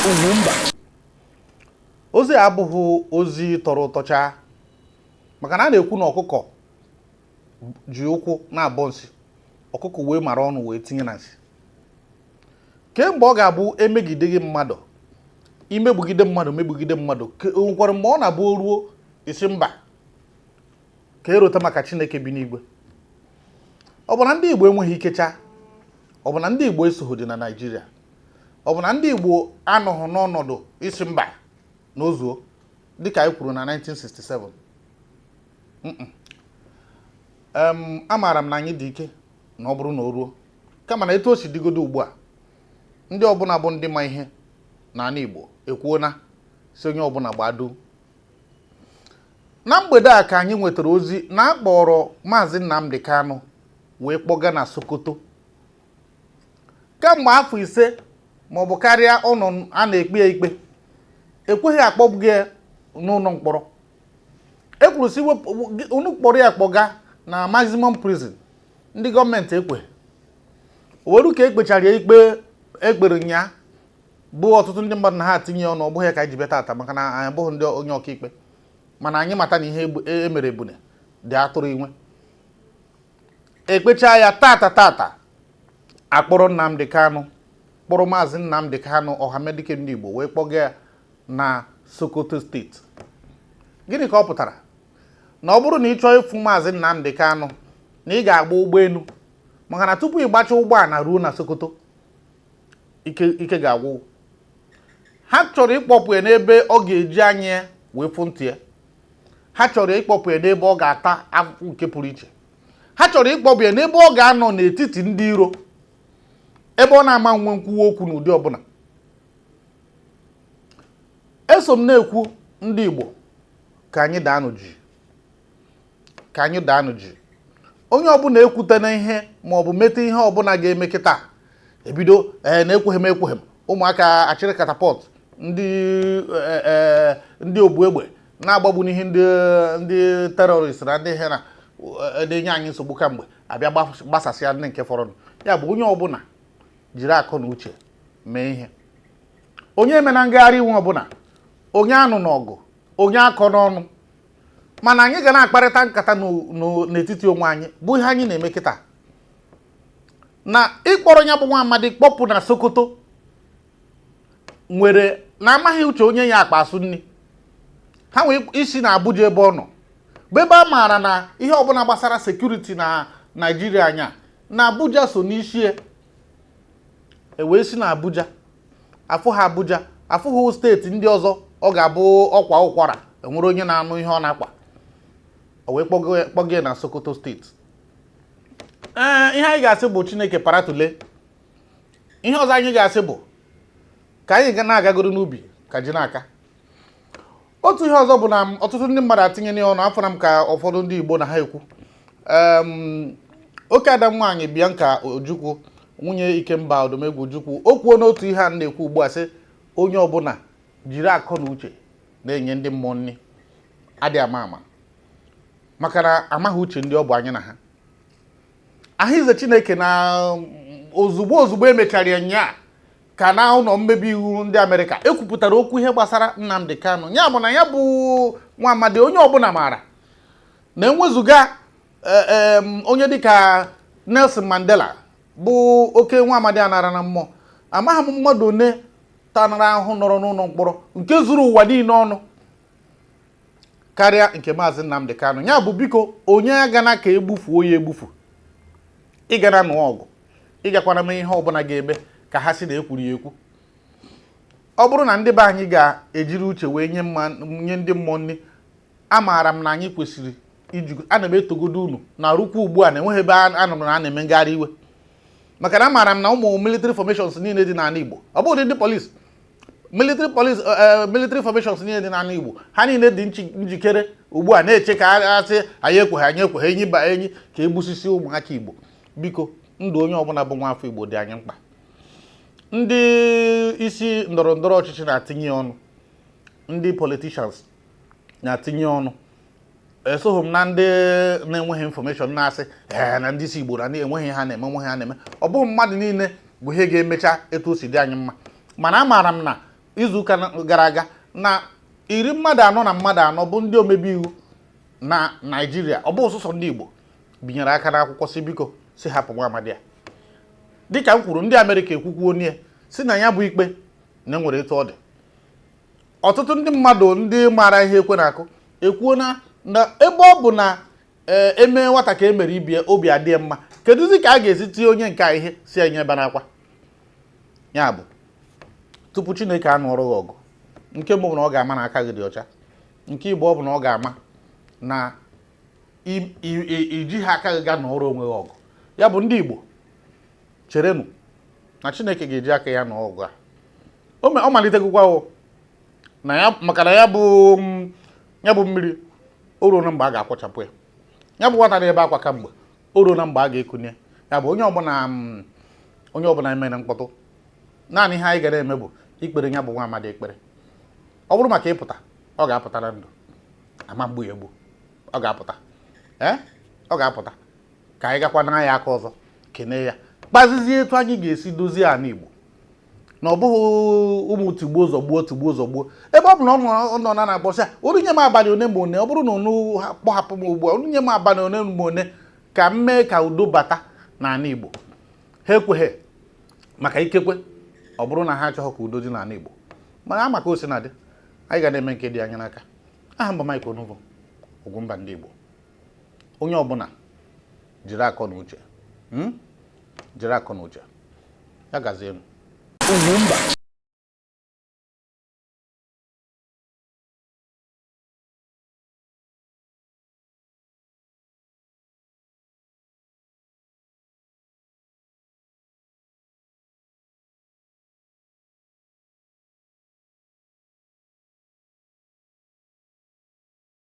Ugwumba. Ozi a abụghị ozi tọrọ ụtọ chaa, maka na a na-ekwu na ọkụkọ ji ụkwụ na-abọ nsị, ọkụkọ wee mara ọnụ wee tinye na nsị. Kemgbe ọ ga-abụ emegide gị mmadụ, imegbugide mmadụ, megbugide mmadụ, o nwekwara mgbe ọ na-abụ o ruo isi mba ka erota maka Chineke bi n'igwe. Ọ bụ na ndị Igbo enweghị ike chaa? Ọ bụ na ndị Igbo esoghị dị na Naịjirịa? Ọ bụ na ndị Igbo anọghị n'ọnọdụ isi mba na ozuo dịka anyị kwuru na 1967? Amaara m na anyị dị ike na ọ bụrụ na o ruo, kama na etu o si dịgodo ugbu a, ndị ọbụla bụ ndị ma ihe n'ala Igbo ekwuona si onye ọbụla gbado. Na mgbede a ka anyị nwetara ozi na a kpọrọ Maazị Nnamdi Kanu wee kpọga na Sokoto. Kemgbe afọ 5 maọbụ karịa ọ nọ a na-ekpe ya ikpe, ekweghị akpọgbu ya n'ụlọ mkpọrọ. E kwuru sị unu kpọrọ ya kpọga na maximum prison, ndị gọọmenti ekweghị. Weru ka ekpechara ya ikpe ekpere nya bụ ọtụtụ ndị mmadụ na ha atinye ọnụ, ọ bụghị ya ka anyị ji bịa tata, maka na anyị abụghị ndị onye ọkaikpe, mana anyị mata na ihe emere ebune dị atụrụ inwe. Ekpechaa ya tata tata, akpọrọ Nnamdi Kanu, kpọrọ Maazị Nnamdi Kanu Ọhamadike ndị Igbo wee kpọga ya na Sokoto steeti. Gịnị ka ọ pụtara? Na ọ bụrụ na ị chọọ ịfụ Maazị Nnamdi Kanu, na ị ga-agba ụgbọelu, maka na tupu ị gbacha ụgbọala ruo na Sokoto, ike ga-agwụ. Ha chọrọ ịkpọpụ ya n'ebe ọ ga-eji anya ya wee fụ ntị ya. Ha chọrọ ịkpọpụ ya n'ebe ọ ga-ata afụfụ nke pụrụ iche. Ha chọrọ ịkpọpụ ya n'ebe ọ ga-anọ n'etiti ndị iro, ebe ọ na-ama nwe nkwuwa okwu n'ụdị ọbụla. Eso m na-ekwu ndị Igbo ka anyị daanụ ji, ka anyị daanụ ji. Onye ọbụla ekwutena ihe maọbụ mete ihe ọbụla ga-eme kịta ebido na ekweghị m ekweghị m, ụmụaka achịrị catapult, ndị obu egbe na-agbagbu n'ihe ndị terrorist na ndị ihe na-enye anyị nsogbu kamgbe abịa gbasasịa ndị nke fọrọnụ. Ya bụ onye ọbụla jiri akọ na uche mee ihe. Onye eme na ngagharị iwe ọbụla, onye anụ n'ọgụ, onye akọ n'ọnụ, mana anyị ga na-akparịta nkata n'etiti onwe anyị, bụ ihe anyị na-eme kịta. Na ịkpọrọ ya bụ nwa amadi kpọpụ na Sokoto nwere na amaghị uche onye ya akpa asụ nri. Ha nwee isi na Abuja ebe ọ nọ, bụ ebe a maara na ihe ọbụla gbasara security na Naijiria anya na Abuja so n'isi e wee si na Abuja afụ ha Abuja, afụghị steeti ndị ọzọ ọ ga-abụ ọkwa ụkwara enwere onye na-anụ ihe ọ na-akwa, o wee kpọga na Sokoto steeti. Ee, ihe anyị ga-asị bụ Chineke paratule. Ihe ọzọ anyị ga-asị bụ ka anyị ga na-agagoro n'ubi ka ji na-aka. Otu ihe ọzọ bụ na ọtụtụ ndị mmadụ atinye n'ọnụ afọna m ka ụfọdụ ndị Igbo na ha ekwu. Oke ada nwaanyị Bianca Ojukwu, nwunye Ikemba Odumegwu Ojukwu, o kwuo n'otu ihe a na-ekwu ugbu a sị onye ọbụla jiri akọ na uche na-enye ndị mmụọ nri, adị ama ama, maka na amaghị uche ndị ọ bụ anyị na ha. Ahụize Chineke na ozugbo ozugbo emechara ya nyaa ka na ụlọ mmebi iwu ndị Amerịka ekwupụtara okwu ihe gbasara Nnamdi Kanu. Ya bụ na ya bụ nwa amadi onye ọbụla maara na enwezuga onye dịka Nelson Mandela bụ oke nwa amadi anara na mmụọ, amaghị m mmadụ one tanara ahụhụ nọrọ n'ụlọ mkpọrọ nke zuru ụwa niile ọnụ karịa nke Maazị Nnamdi Kanu. Ya bụ biko onye agana ka egbufuo ya egbufu, ịgana nụọ ọgụ, ịgakwana mee ihe ọbụla ga-eme ka ha si na ekwuru ya ekwu. Ọ bụrụ na ndị be anyị ga-ejiri uche wee nye ndị mmụọ nri, amaara m na anyị kwesịrị iji. Ana m etogodo unu na rukwa ugbu a na enweghị ebe a nụrụ na a na-eme ngagharị iwe, maka na amaara m na ụmụ military formations niile dị n'ala Igbo, ọ bụghị ndị police, military police, military formations niile dị n'ala Igbo, ha niile dị njikere ugbu a na-eche ka a sị anyị ekweghị, anyị ekweghị, enyi ba enyi, ka egbusisi ụmụaka Igbo. Biko, ndụ onye ọbụla bụ nwa afọ Igbo dị anyị mkpa. Ndị isi ndọrọ ndọrọ ọchịchị na-atinye ọnụ, ndị politicians na-atinye ọnụ. Esoghị m na ndị na-enweghị information na-asị ee na ndị isi Igbo na ndị enweghị ha na-eme, enweghị ha na-eme. Ọ bụghị mmadụ niile bụ ihe ga-emecha etu o si dị anyị mma, mana amaara m na Izuụka gara aga na iri mmadụ anọ na mmadụ anọ bụ ndị omebe iwu na Naịjirịa, ọ bụ sọsọ ndị Igbo binyere aka n'akwụkwọ si biko si hapụ nwa amadi a. Dịka m kwuru, ndị Amerịka ekwukwuo nie si na ya bụ ikpe na enwere etu ọ dị. Ọtụtụ ndị mmadụ ndị maara ihe ekwe na-akụ ekwuo na ebe ọ bụ na eme nwata ka e mere ibie obi adịghị mma, kedụzi ka a ga-esi tie onye nke a ihe si enye ebe n'akwa ya bụ tupu Chineke anụọrọ gị ọgụ. Nke mbụ bụ na ọ ga-ama na aka gị dị ọcha. Nke ịbụọ bụ na ọ ga-ama na iji ha aka gị ga nọọrọ onwe gị ọgụ. Ya bụ, ndị Igbo, cherenụ na Chineke ga-eji aka ya nọọ ọgụ a. Ọ malitegokwa na ya, maka na ya bụ mmiri o ruo na mgbe a ga-akwọchapụ ya. Ya bụ nwata na-ebe akwa kamgbe, o ruo na mgbe a ga-ekunye ya. Bụ onye ọbụla emere mkpọtụ, naanị ihe anyị ga na-eme bụ ikpere ya bụ nwa amadi ekpere. Ọ bụrụ maka ịpụta, ọ ga-apụta na ndụ, ama mgbu ya egbu, ọ ga-apụta. Ee, ọ ga-apụta ka anyị gakwa na ya aka ọzọ kene ya, kpazizie etu anyị ga-esi dozie ala Igbo, na ọ bụghị ụmụ tigbuo zọgbuo tigbuo zọgbuo. Ebe ọ bụ na ọ nọ na na-akpọsị ya, unu nye m abalị one ma one, ọ bụrụ na unu kpọhapụ m ugbu a, unu nye m abalị one ma one ka m mee ka udo bata n'ala Igbo. Ha ekweghị, maka ikekwe ọ bụrụ na ha achọghị ka udo dị n'ala Igbo. Mana ama ka o si na dị, anyị ga na-eme nke dị anya n'aka. Aha mba Mike Onuvo, Ugwumba ndị Igbo. Onye ọbụla jiri akọ na uche, jiri akọ na uche ya gazienụ. Ugwumba.